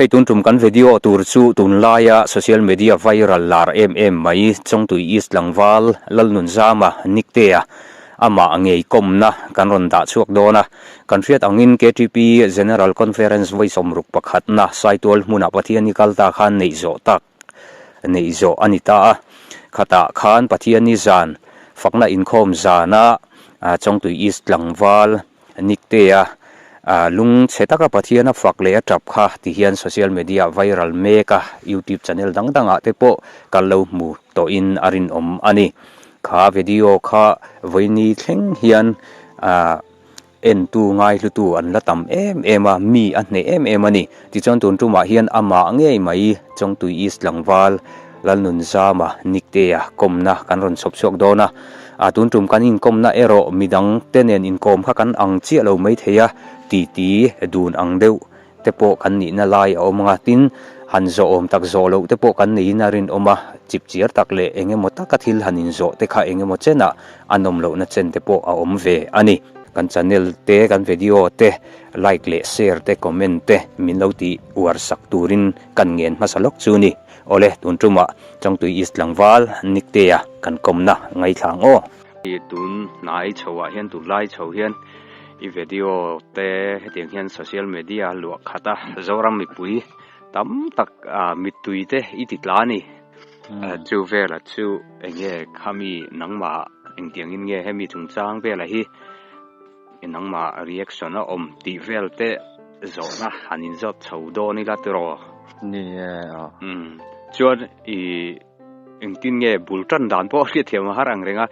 Hei tun tum kan video tur chu tunlaia social media viral lar em em mai Chawngtui East tlangval Lalnunzama Niktea amah ngei kawmna kan rawn dah chhuak dawn a. Kan hriat angin KTP General Conference vawi sawmruk pakhatna Saitual hmunah Pathiani kal ta khan neih zawh tak neih zawh a ni ta a. Khatah khan Pathiani zan fakna inkhawm zana Chawngtui East tlangval Niktea lung chhe taka Pathian a fak leh a tap kha ti hian social media viral mek a, YouTube channel dang dangah te pawh kan lo hmu tawhin a rinawm a ni. Kha video kha vawiini thleng hian entu ngaihlutu an la tam em em a, mi a hneh em em a ni. Tichuan tun tumah hian amah ngei mai Chawngtui East tlangval Lalnunzama Niktea kawmna kan rawn chhawp chhuak dawn a. A tun tum kan inkawmna erawh midang te nen inkawm kha kan ang chiah lo mai thei a, titi dun ang deuh te pawh kan nihna lai a awm ang a, tin han zawh awm tak zawh loh te pawh kan neiin a rinawm a, chip chiar tak leh eng emaw taka thil han inzawh te kha eng emaw chenah a nawm lohna chen te pawh a awm ve a ni. Kan channel te, kan video te like leh share te comment te min lo tih uar sak turin kan ngen hmasa lawk chu ni. Awle, tun tumah Chawngtui East tlangval Niktea kan kawmna ngaithla ang aw. I tun hnai chho ah hian tun lai chho hian i video te hetiang hian social media luah khat a Zoram mipui tam tak mittui te i ti tla a ni. Chu vela chu enge khami nangmah engtiang in nge hemi chungchang vela hi nangmah reaction a awm tih vel te zawhna han inzawt chho dawn ila tiraw? Ni e aw. Umm chuan i engtin nge bul tan dan pawh a hriatthiam a har ang reng a,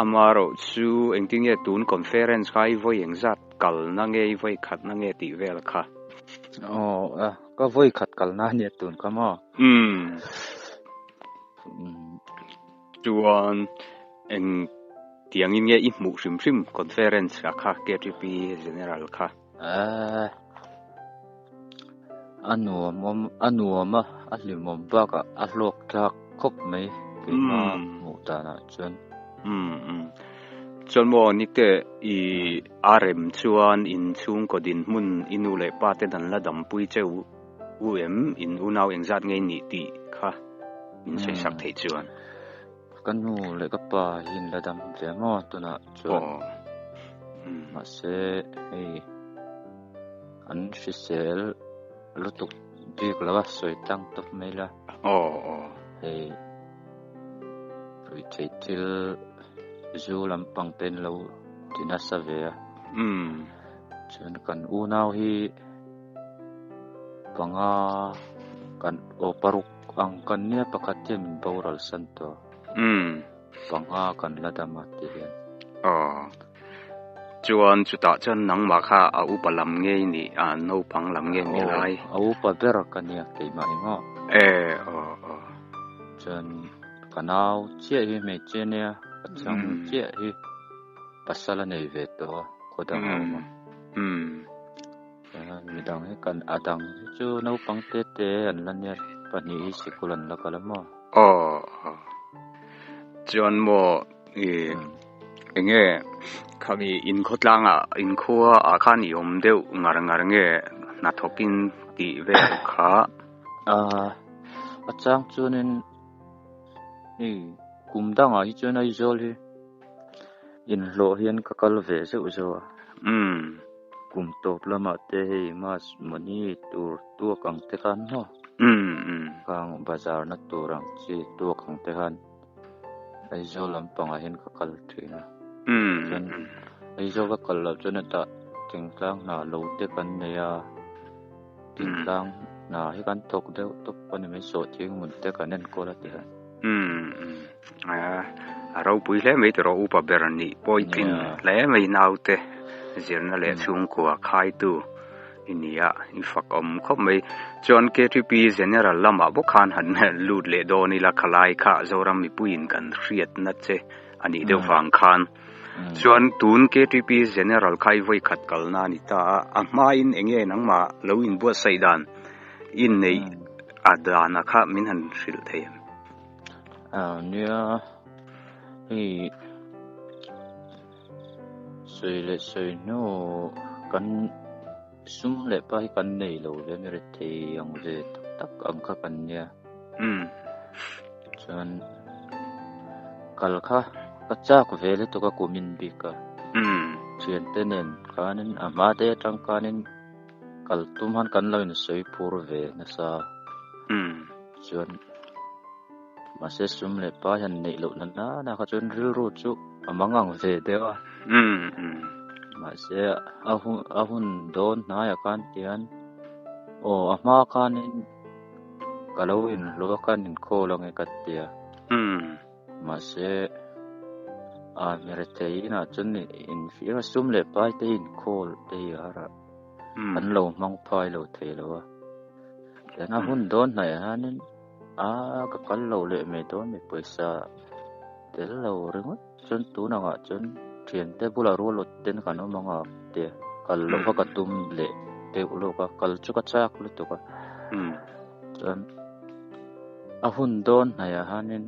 amaherawh chu engtin nge tun conference kha i vawi engzat kalna nge i vawi khatna nge tih vel kha? Aw a ka vawi khat kalna ania tun kha maw? Umm chuan eng tiangin nge i hmuh hrim hrim conference ah kha KTP General kha? Eee a nuam awm a nuam a a hlimawm bakah a hlawk thlak khawp mai keimah hmuh danah chuan. Umm umm chuan maw Nikte i a rem chuan in chhungkaw dinhmun i nu leh pa te dan la dampui che u u em in unau engzat nge i nih tih kha min sawi sak theih chuan. Ka nu leh ka pa hi an la dam ve maw tunah chuan mahse hei an hrisel lutuk bik lo a sawi tlang tawp mai la hei ruihtheih thil zu lampang te an lo ti nasa ve a chuan kan unau hi panga kan aw paruk ang kan nia pakhat hian min boral san tawh panga kan la dam a ti hian. Aw chuan chutah chuan nangmah kha a upa lam ngei ni a naupang lam nge ni lai. Aw a upa ber ka nia keimah emaw. E aw aw. Chuan ka nau chiah hi hmeichhia nia ka chhang chiah hi pasal a nei ve tawh a khaw dang a awm a. Midang hi kan a dang hi chu naupang te te an la nia pahnih hi sikul an la kal a maw? Aw chuan maw i enge khami in khawtlang ah in khua ah khan i awm deuh ngar ngar nge hnathawk in tih vel kha? A chang chuanin hei kum dangah hi chuan Aizawl hi inhlawh hian ka kal ve zeuh zeuh a. Kum tawp lamah te hei mass money tur tuak ang te khan maw khang bazar na tur ang chi tuak ang te khan Aizawl lampangah hian ka kal thin a chuan Aizawl ka kal loh chuan hetah thingtlang hna lo te kan nei a thingtlang hna hi kan thawk deuh tawp a ni mai sawhthing hmun te kan enkawl a ti hian. A ropui hle mai tiraw upa ber nih pawh i tlin hle mai naute zirna leh chhungkua khaitu i ni a i fak awm khawp mai chuan K_T_P General lamah bawk khan han lut leh dawn ila khalai kha Zoram mipuiin kan hriatna che a nih deuh vang khan chuan tun K_T_P General kha i vawikhat kalna a ni ta a a hmain eng nge nangmah lo inbuatsaih dan inneih a dana kha min han hrilh thei em? Ah nia hei sawi leh sawi hnu kan. sum leh pa hi kan nei lo ve mi rethei ang ve tak tak ang kha kan nia. Chuan kal kha ka chak ve lutuk a kumin bik a. Thiante nen khanin a hma te atang khanin kal tum han kan lo insawi phur ve nasa. Chuan mahse sum leh pa hian neih loh na nana kha chuan rilru chu a mangang ve deuh a. Mahse a hun a hun dawn hnaiah khan tihian aw a hma khanin ka lo inhlawh a khan inkhawl ange ka tia. Mahse a mi rethei inah chuan infiam a sum leh pai te hi inkhawl te hi a har a. Kan lo hmang phai lo thei lo a. Tihian a hun dawn hnaih hianin a ka kal lo leh mai dawn mi pawisa tel lo ringawt chuan tun angah chuan thiante bulah rual awt ten kan awm ang a tia kal loh kha ka tum leh deuh lawk a kal chu ka chak lutuk a chuan a hun dawn hnaih hianin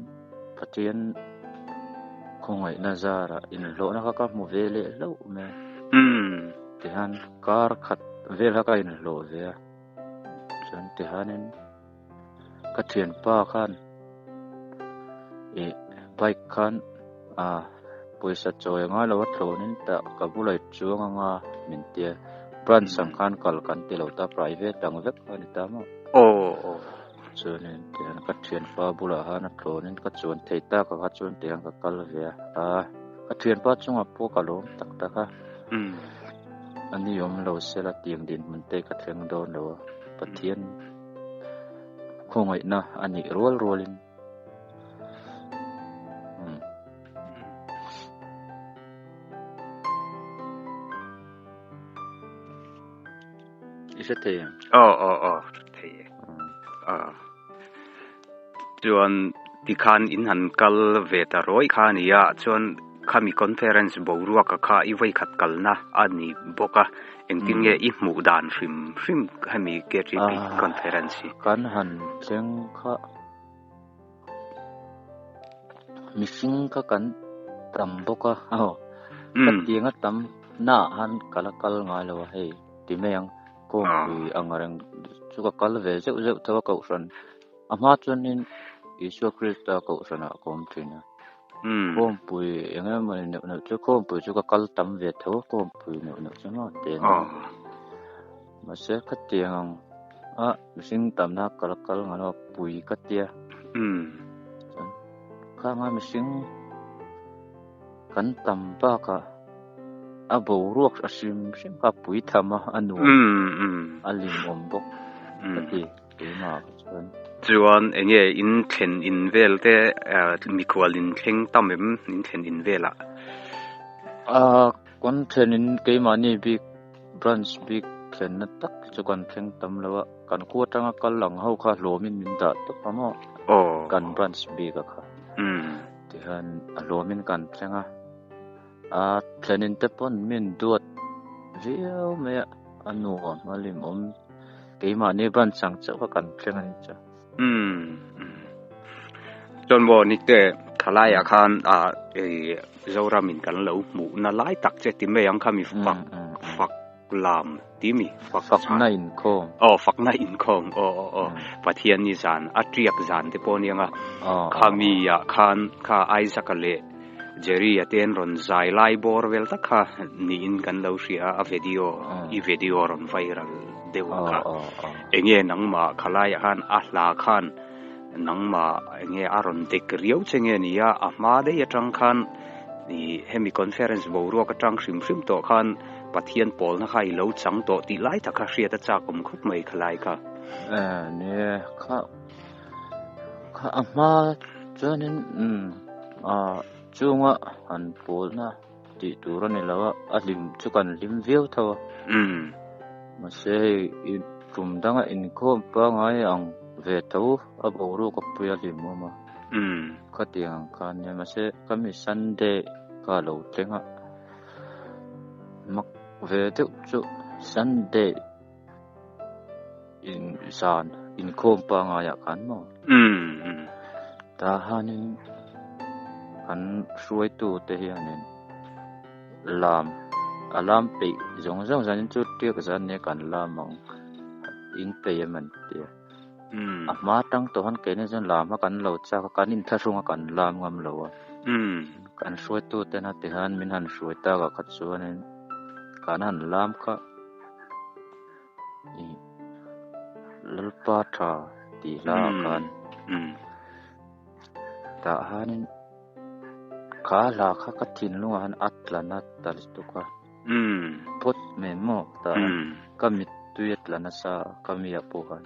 Pathian khawngaihna zarah inhlawhna kha ka hmu ve leh hlauh mai a tihian kar khat vel kha ka inhlawh ve a chuan tihianin ka thianpa khan ih bike khan ah pawisa chawi a ngai lo a thlawnin tah ka bulah i chuang anga min tia branch ang khan kal kan ti lo ta private ang vek kha a ni ta maw chuanin tihian ka thianpa bulah khan a thlawnin ka chuan thei tak a kha chuan tihian ka kal ve a ah ka thianpa chungah pawh ka lawm tak tak a a ni awm lo sela tiang dinhmun te ka thleng dawn lo a Pathian khawngaihna a nih rual rualin umm. I hre thei em? Aw aw aw hre thei e. Aw. Chuan tikhan in han kal ve ta rawih kha a ni a, chuan khami conference boruaka kha i vawikhat kalna a ni bawk a, engtin nge i hmuh dan hrim hrim hemi KTP conference hi? Kan han thleng kha mihring kha kan tam bawk a, aw ka tiang a tam naah han ka la kal ngai lo a hei ti mai ang. Kawngpui ang reng chu ka kal ve zeuh zeuh tho a kohhran a hma chuanin Isua Krista kohhranah ka awm thin a kawngpui eng emaw ni neuh neuh chu kawngpui chu ka kal tam ve tho a kawngpui neuh neuh chu maw te nia mahse khatiang ang a mihring tamna ka la kal ngai lo a pui ka tia chuan khanga mihring Kan tam bakah a boruak a hrim hrim kha a pui tham a, a nuam a limawm bawk ka ti keimah ah chuan. Chuan eng nge in thlen in vel te mikhual in thleng tam em in thlen in velah? Aa kan thlen in keimahni bik branch bik thlenna tak hi chu kan thleng tam lo a, kan khua atanga kal ang ho kha hlawmin min dah tawp a maw kan branch bik a kha. Tihian a hlawmin kan thleng a, a thlenin te pawn min duat viau mai a, a nuam a limawm keimahni ban chang chauh kha kan thleng a ni chu. Umm chuan maw Nikte thalaiah khan ah ih Zoramin kan lo hmuhna lai tak che ti mai ang kha mi fak fak lam ti mi fak Fakna inkhawm. Aw fakna inkhawm aw aw aw Pathian ni zan a tiak zan te pawh aniang a khami ah khan kha Isaac-a leh Jerry-a te an rawn zai lai bawr vel tak kha niin kan lo hria a video i video rawn viral deuh ang kha enge nangmah khalaiah khan a hla khan nangmah enge a rawn dek riau che nge nia a hma daih atang khan ih hemi conference boruak atang hrim hrim tawh khan Pathian pawlna kha i lo chang tawh tih lai tak kha hriat a chak awm khawp mai kha lai kha. Nia kha kha a hma chuanin umm ah chunga han pawlna tih tur a ni lo a, a hlim chu kan hlim viau tho a. Mahse hei i tum danga inkhawm pangngai ang ve tho a boruak a pui a hlim awm a. Khatiang ang khan nia mahse khami Sunday kha a lo thleng a. Mak ve deuh chu Sunday in zan inkhawm pangaiah khan maw tah hianin kan hruaitu te hianin lam. A lam peih zawng zawng zanin chu tiak zan nia kan lam ang in peih em an ti a. A hma atang tawh han keini chuan lam a kan lo chak a, kan inthlahrung a kan lam ngam lo a. Kan hruaitu ten a ti han min han hruai tak ah kha chuanin kan han lam kha ih Lalpa tha tih hla ah khan tah hanin kha hla kha ka thinlungah han a tla na ta lutuk a. Phawt mai maw tah ka mittui a tla nasa a ka mi ah pawh khan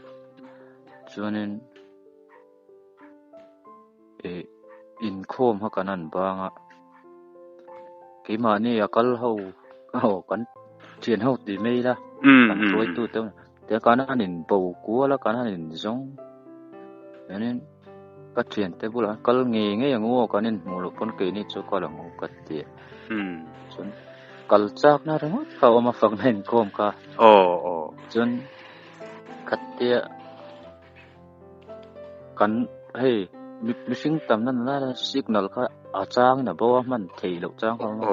chuanin ih inkhawm kha kan han bang a keimahni a kal ho aw kan thian ho tih mai ila kan hruaitu te te kan han in bo kual a kan han in zawng chuanin ka thiante bulah kal ngei ngei ang u aw kan inhmuh loh pawn keini chu kal ang u ka ti a chuan kal chak na ringawt kha a awm a fakna inkhawm kha chuan khatia kan hei mihring tamna nana signal kha a changin a bo a hman theih loh chang kha a awm a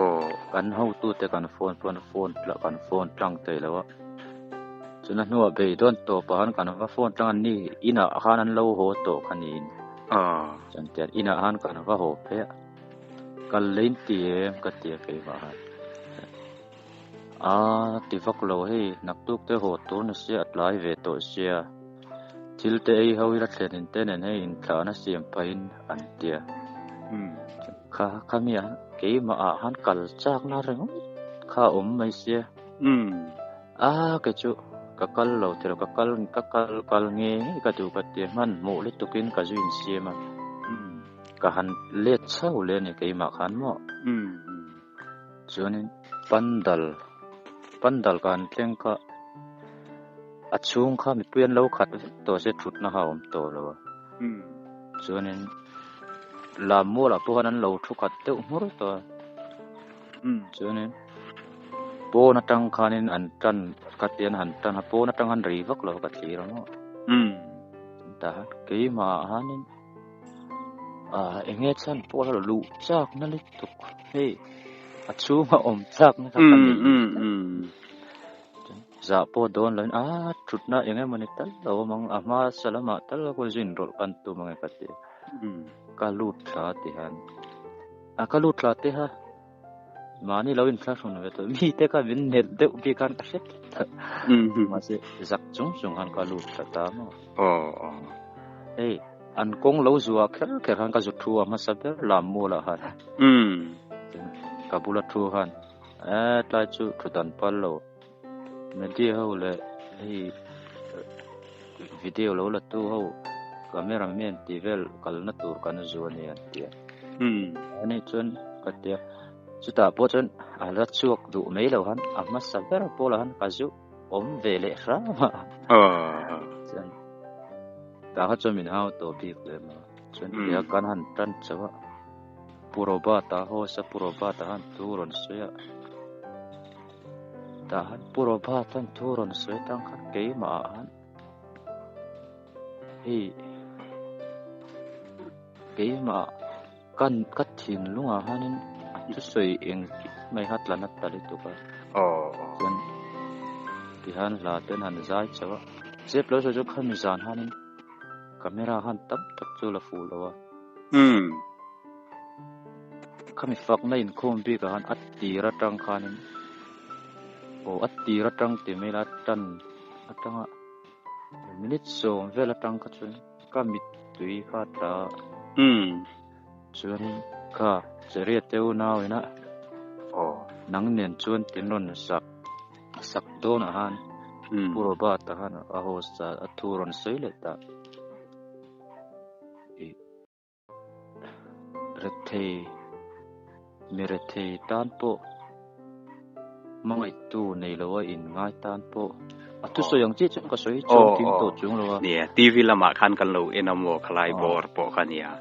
kan hotute kan phone pawn phone kan phone tlang theih loh a chuan a hnuah beidawn tawpah khan kan va phone tlang a ni inah khan an lo haw tawh kha niin chuan tiang inah khan kan va haw phei a kal lei in ti em ka ti a keimah khan aa ti vak lo hei naktuk te haw tur ni sia a tlai ve tawh sia thil te ei ho ila thlen in te nen hei inthlahna siam phahin an tia kha khami ah keimah ah khan kal chak na ringawt kha a awm mai sia aa kei chu ka kal lo thei lo ka kal ka kal kal nge ngei ka duh ka tia hmanhmawh lutukin ka zu insiam a. Ka han let chho leh a ni keimah khan maw? Chuanin pandal pandal ka han thleng kha a chhung kha mipui an lo khat vek tawh se thutna kha a awm tawh lo a. Chuanin lam mualah pawh khan an lo thu khat deuh hmur tawh a. Chuanin pawn atang khanin an tan khatiang an han tan a pawn atang khan rei vak lo ka thlir a maw? Tah keimah ah khanin. Ah eng nge chhan pawh a luh chak na lutuk hei a chhunga awm chak na kha ka nei zah pawh dawn lo in a thutna eng emawni tal a awm ang a hma sa lamah tal a kaw zin rawlh kan tum ang e ka ti ka lut thla ti hian a ka lut thla te kha Mahni lo inthlahrun ve tawh mite kha min melh deuh bik khan ka hre tlat a. Mahse zak chung chung khan ka lut tlat a maw. Hei an kawng lo zuah kher kher khan ka zu thu a hmasa ber lam mualah khan. Ka bula thu khan e tlai chu thu dan pal lo media ho leh hei video lo la tu ho camera man tih vel kalna tur kan zu a ni an ti a. Ani chuan ka ti a, chutah pawh chuan a la chhuak duh mai lo han a hmasa ber pawh lah han ka zu awm ve leh hram a. Chuan tah kha chuan min hau tawh bik lem a, chuan tia kan han tan chauh a, Pu Robert-a host a Pu Robert-a khan thu rawn sawi a, tah khan Pu Robert-a khan thu rawn sawi atang khan keimah ah khan hei keimah ka ka thinlungah hianin a thusawi eng mai kha tla nat ta lutuk a chuan tihian hla ten han zai chauh a zep lo sawi chu khami zan hianin camera khan tam tak chu la fuh lo a khami fakna inkhawm bikah khan a tir atang khanin aw a tir atang ti mai ila tan atanga minute sawm vel atang kha chuan ka mittui kha a tla a chuanin kha chariot te unau ina aw nang nen chuan tin rawn sak sak dawnah khan Pu Robert-a khan a host a a thu rawn sawi leh ta ih Rethei mi rethei tan pawh hmangaihtu nei lo a in ngai tan pawh a thusawi ang chiah chuan ka sawi chuang kim tawh chung lo a. Nia, TV lamah khan kan lo en a maw khalai bawr pawh kha nia.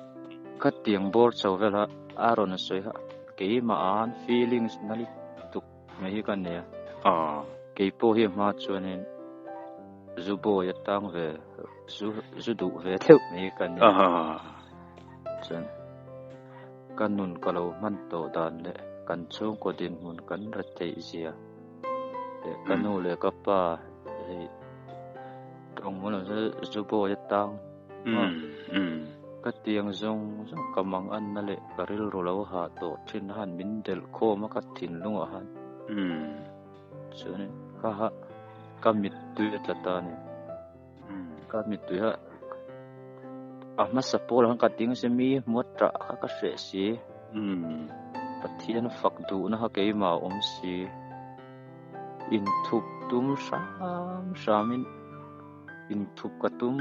Khatiang bawr chho vel a a rawn sawi kha keimah an feelings na lutuk mai hi ka nei a. Kei pawh hi a hma chuanin zu bawi a tang ve zu zu duh ve theuh mai ka ni chuan ka nun ka lo hman tawh dan leh. Kan chhungkaw dinhmun kan retheih zia leh ka nu leh ka pa hei tawng mawn ang chu zu bawi atang maw ka tiang zawng zawng ka mang anna leh ka rilru lo hah tawh thin a han min delh khawm a ka thinlungah han chuanin ka ha ka mittui a tla ta a ni. Ka mittui a a hmasa pawl ang ka ding se mi hmuat tah kha ka hreh si. Pathian fak duhna kha keimah a awm si. Inthup tum hram hramin inthup ka tum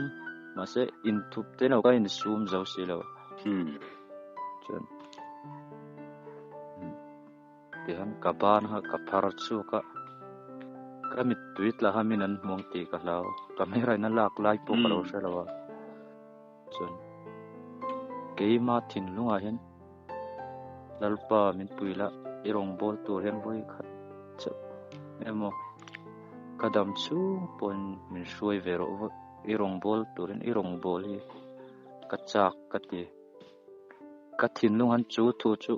mahse inthup te lo ka insum zo si lo. Chuan Tihian ka ban kha ka phar chhuak a, ka mittui tla kha min an hmuang tih ka hlau. Camera in a lak lai pawh ka lo hre lo a, chuan keima thinlungah hian Lalpa min pui la, i rawngbâwl tur hian vawi khat chauh emaw ka dam chhung pawhin min hruai ve rawh vawi i rawngbâwl turin i rawngbâwl hi ka chak ka ti. Ka thinlung han chu thu chu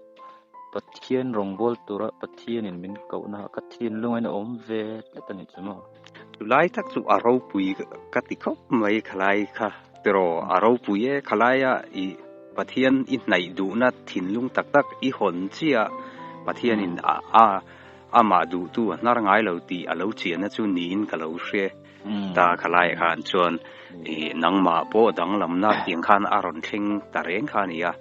Pathian rawngbâwl tura Pathianin min kohna ka thinlungin a awm ve tlat a nih chu maw? Chulai tak chu a ropui ka ti khawp mai khalai kha tiraw a ropui e khalaia i Pathian i hnaih duhna thinlung tak tak i hawn chiah Pathianin a amah duhtu a hnar ngai lo tih a lo chiahna chu niin ka lo hre. Ta khalai khan chuan i nangmah pawh danglamna tiang khan a rawn thleng ta reng kha a ni a,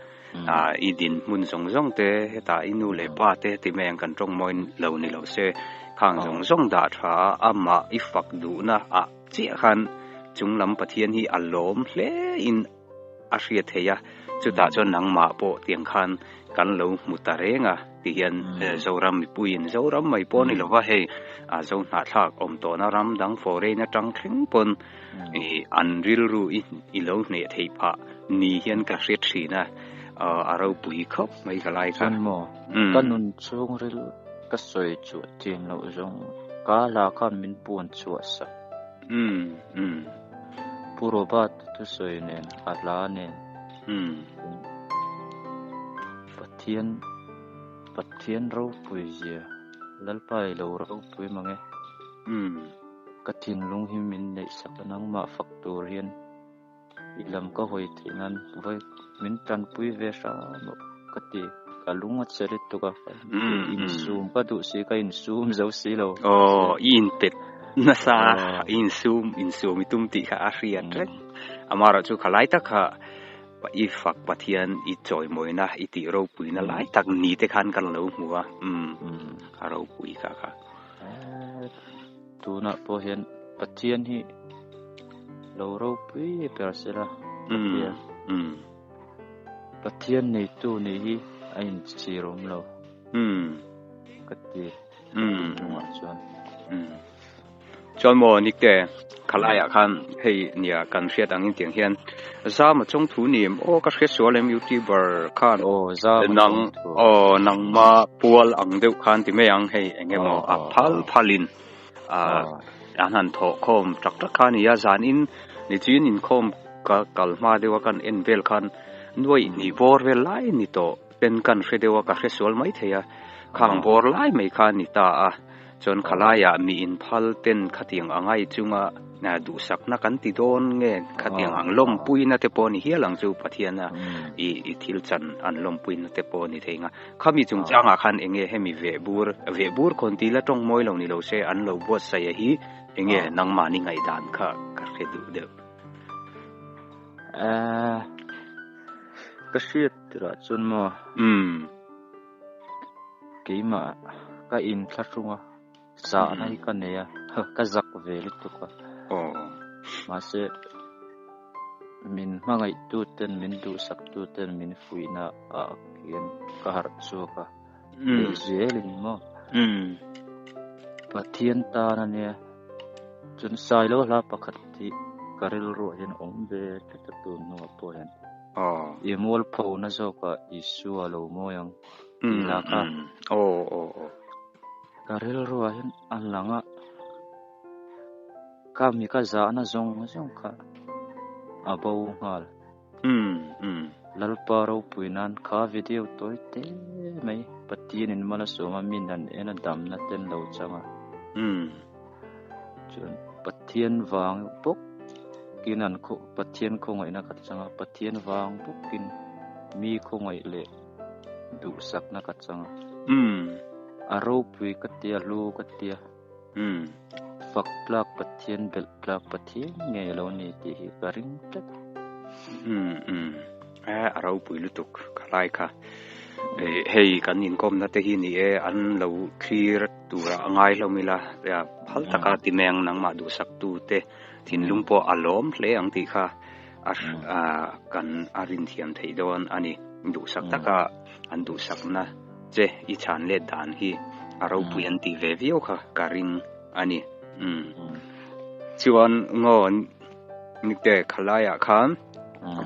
i dinhmun zawng zawng te hetah i nu leh pa te ti mai ang kan tawng mawi lo ni lo se khang zawng zawng dah tha a amah i fak duhna ah chiah khan chunglam Pathian hi a lawm hle in a hriat theih a, chutah chuan nangmah pawh tiang khan kan lo hmu ta reng a ti hian Zoram mipuiin Zoram mai pawh a ni lova hei a zo hnahthlak awm tawhna ram dang foreign atang thleng pawn ih an rilru i i lo hneh theih phah ni hian ka hre thin a a ropui khawp mai ka lai kha. Chuan maw ka nun chhungril ka sawi chhuah thin loh zawng ka hla khan min puan chhuah sak. Umm umm. Pu Robert thusawi nen a hla nen. Umm. Pathian Pathian ropui zia Lalpa i lo ropui mang e. Umm. Ka thinlung hi min neih sak a nangmah fak tur hian i lam ka hawi theih nan vawi min tanpui ve hram aw ka ti. Ka lung a che lutuk a, ka insum ka duh si ka insum zo si lo. Aw i inpet nasa i insum insum i tum tih kha a hriat reng. Amaherawh chu khalai tak kha i fak Pathian i chawimawina i tih ropuina lai tak ni te khan kan lo hmu a, umm a ropui kha kha. Tunah pawh hian Pathian hi lo ropui ber sela Pathian. Pathian neitu nih hi a inchhir awm lo ka ti ka thinlungah chuan. Chuan maw Nikte, khalaiah khan hei nia kan hriat angin tiang hian Zama chawngthu ni em aw ka hre sual em youtuber khan nang aw nangma pual ang deuh khan ti mai ang hei eng emaw a phal phalin an han thawh khawm tak tak kha a ni a zanin nichin inkhawm ka kal hma deuh a kan en vel khan nuaih hnih bawr vel lai ni tawh ten kan hre deuh a ka hre sual mai thei a khang bawr lai mai kha a ni ta a. Chuan khalaiah mi inphal ten khatiang a ngai chunga duhsakna kan ti dawn nge khatiang ang lawmpuina te pawh a ni hial ang chu Pathiana i i thil chan an lawmpuina te pawh a ni thei nga. Khami chungchangah khan eng nge hemi vehbur vehbur khawn tih la tawng mawi lo ni lo se an lo buatsaih a hi eng nge nangmahni ngaihdan kha ka hre duh deuh. Ehh ka hriat tirah chuan maw. Umm. Keimah ka inthlahrung a, zahna hi ka nei a, ka zak ve lutuk a. Mahse, min hmangaihtu ten, min duhsak tu ten min fuihna ah hian ka harh chhuak a, leh zelin maw. Pathian tan a nia, chuan Sailo hla pakhat hi ka rilruah hian a awm ve tlat a tun hnuah pawh hian. I mualphona zawkah Isua lo mawi ang tih lah kha. Ka rilruah hian a lang a, ka mi ka zahna zawng zawng kha a bo nghal. Lalpa ropui nan kha video tawi te mai Pathianin mal a sawm a min han en a damna ten lo chang a. Chuan Pathian vang bawkin an khaw Pathian khawngaihna ka chang a, Pathian vang bawkin mi khawngaih leh duhsakna ka chang a. A ropui ka tia, hlu ka tia. Fak tlak Pathian, belh tlak Pathian ngei a lo ni tih hi ka ring tlat a. A ropui lutuk ka lai kha. Hei kan inkawmna te hi ni e, an lo thlir tura a ngai hlawm ila, phal taka ti mai ang nangmah duhsaktu te thinlung pawh a lawm hle ang tih kha kan a rinthiam theih dawn a ni. Duhsak taka an duhsakna che i chhan let dan hi a ropui an tih ve viau kha ka ring a ni. Chuan ngaw Nikte khalaiah khan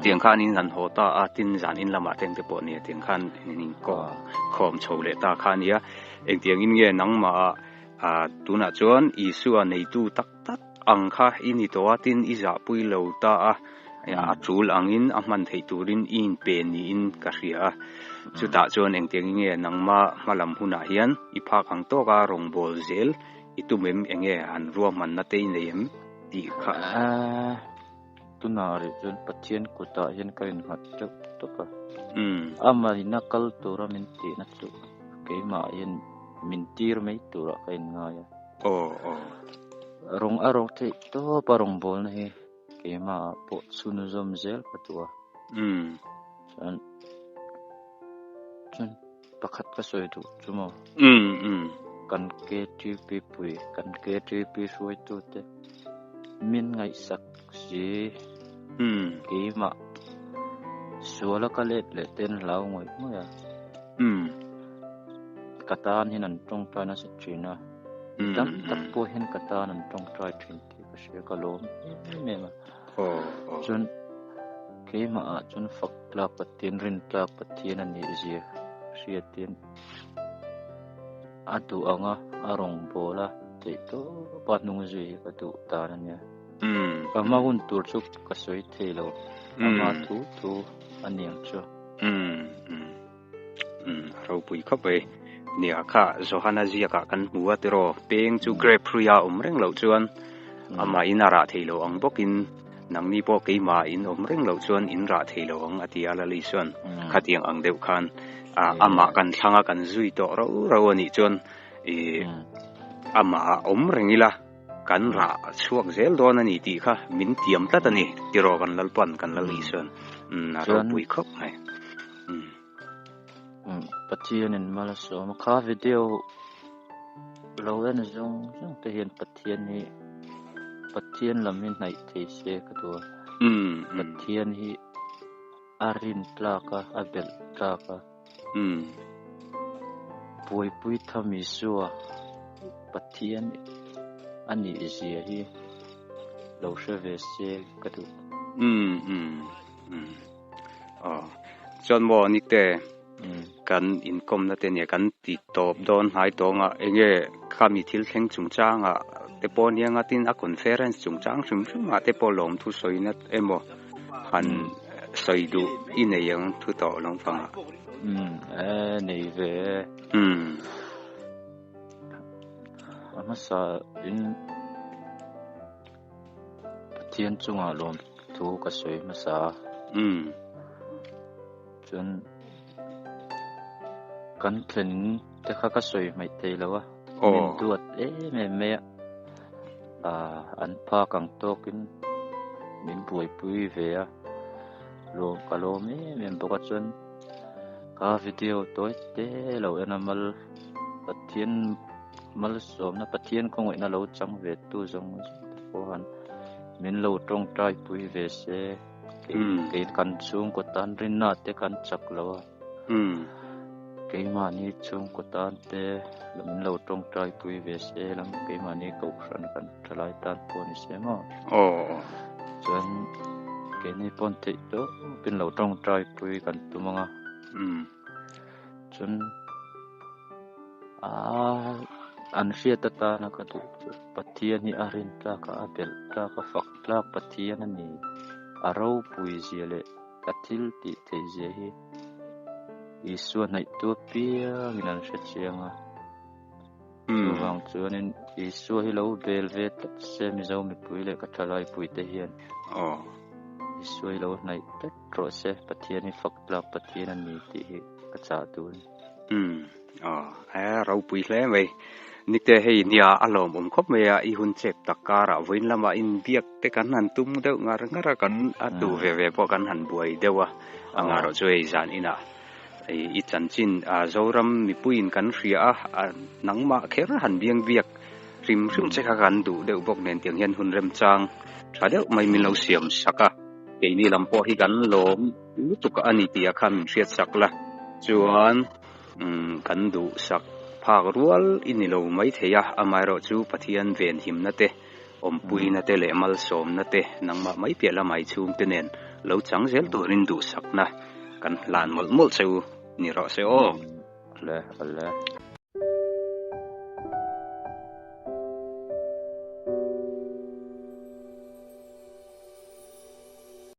tiang khan in han haw ta a, tin zan in lamah te engte pawh nia tiang khan in inkawm khawm chho leh ta kha a nia. Engtiang in nge nangmah ah tunah chuan Isua neitu tak tak ang kha i ni tawh a, tin i zahpui lo ta a, a tul angin a hman theih turin i inpe niin ka hria a. Chutah chuan engtiang in nge nangmah hmalam hunah hian i phak ang tawka rawngbâwl zel i tum em? Enge han ruahmanna te i nei em? Tih kha. Aaa, tunah rih chuan Pathian kutah hian ka innghat teuh tawp a. Amah in a kal tura min tihna chu keimah hian min tir mai turah ka inngai a. Aw, aw. Rawng a rawng theih tawp a rawngbawlna hi keimah ah pawh chhunzawm zel ka duh a. Chuan, chuan pakhat ka sawi duh chu maw? Kan KTP pui, kan KTP hruaitute min ngaihsak si keimah suala ka let leh ten hlau ngawih ngawih a. Ka tan hian an tawngtai nasa thin a, mi tam tak pawh hian ka tan an tawngtai thin tih ka hria, ka lawm em em a. Chuan keimah ah chuan fak tlak Pathian, rin tlak Pathian a nih zia hriatin a duh ang a, a rawngbâwl a theih tawp a hnung zui hi ka duh dan a nia. Ka hma hun tur chu ka sawi thei lo, ama thu thu a ni ang chu. A ropui khawp mai. Nia kha Johana ziakah kan hmu a tiraw peng chu grape hruia awm reng loh chuan amah in a rah thei lo ang bawkin nangni pawh keimah in awm reng loh chuan in rah thei lo ang a ti a Lali chuan khatiang ang deuh khan amah kan thlang a kan zui tawh rau rau a nih chuan ih amah ah awm reng ila kan rah chhuak zel dawn a ni tih kha min tiam tlat a ni tiraw kan Lalpan kan Lali chuan a ropui khawp mai. Pathianin mal a sawm a, kha video lo en zawng zawng te hian Pathian hi Pathian lam hi hnaih thei se ka duh a, Pathian hi a rin tlak a, a belh tlak a, buaipui tham Isua Pathian a nih zia hi lo hre ve se ka duh. Aw chuan maw nikte kan inkawmna te nia kan ti tawp dawn hnai tawng a enge khami thil thleng chungchangah te pawh nia nga tin a conference chungchang hrim hrim ah te pawh lawmthu sawina emaw han sawi duh i nei ang thu tawh lo vang a. Umm e nei ve e. Umm. A hmasa in. Pathian chungah lawmthu ka sawi hmasa a. Chuan kan thlen te kha ka sawi hmaih thei lo a. Min duat em em mai a. Aaa an phak ang tawkin min buaipui ve a. Lawm ka lawm em em bawk a chuan ka video tawi te lo en a mal Pathian Malsawmna Pathian khawngaihna lo chang ve tu zawng zawng te pawh han min lo tawngtai pui ve se kei kan chhungkaw tan rinna te kan chak lo a keimahni chhungkaw tan te min lo tawngtai pui ve se lam keimahni kohhran kan thalai tan pawh ni se maw chuan keini pawn theih tawpin lo tawngtai pui kan tum ang a chuan. Aaa an hriat atana ka duh chu Pathian hi a rin tlak a, a belh tlak a, fak tlak Pathian a ni. A ropui zia leh. A thil tih theih zia hi Isua hnaihtu apiangin an hre chiang a. Chuvang chuanin Isua hi lo bel ve tlat se Mizo mipui leh ka thalai puite hian. Isua hi lo hnaih tlat rawh se, Pathian hi fak tlak Pathian a ni tih hi ka chah duh a ni. Umm aw e ropui hle mai. Nikte hei nia a lawmawm khawp mai a, i hun chep tak karah vawiin lamah inbiak te kan han tum deuh ngar ngar a, kan a tu ve ve pawh kan han buai deuh a, a ngarawh chu hei zan inah i chanchin Zoram mipuiin kan hria a, nangmah kher han biang biak hrim hrim che kha kan duh deuh bawk nen tiang hian hun remchang tha deuh mai min lo siam sak a, keini lam pawh hi kan lawm lutuk a ni tih ah khan min hriat sak la chuan kan duh sak phak rual i ni lo mai thei a, amaherawh chu Pathian venhimna te awmpuina te leh malsawmna te nangmah mai piah lamah i chhungte nen lo chang zel turin duhsakna kan hlan mawlh mawlh che u ni rawh se aw. Awle awle.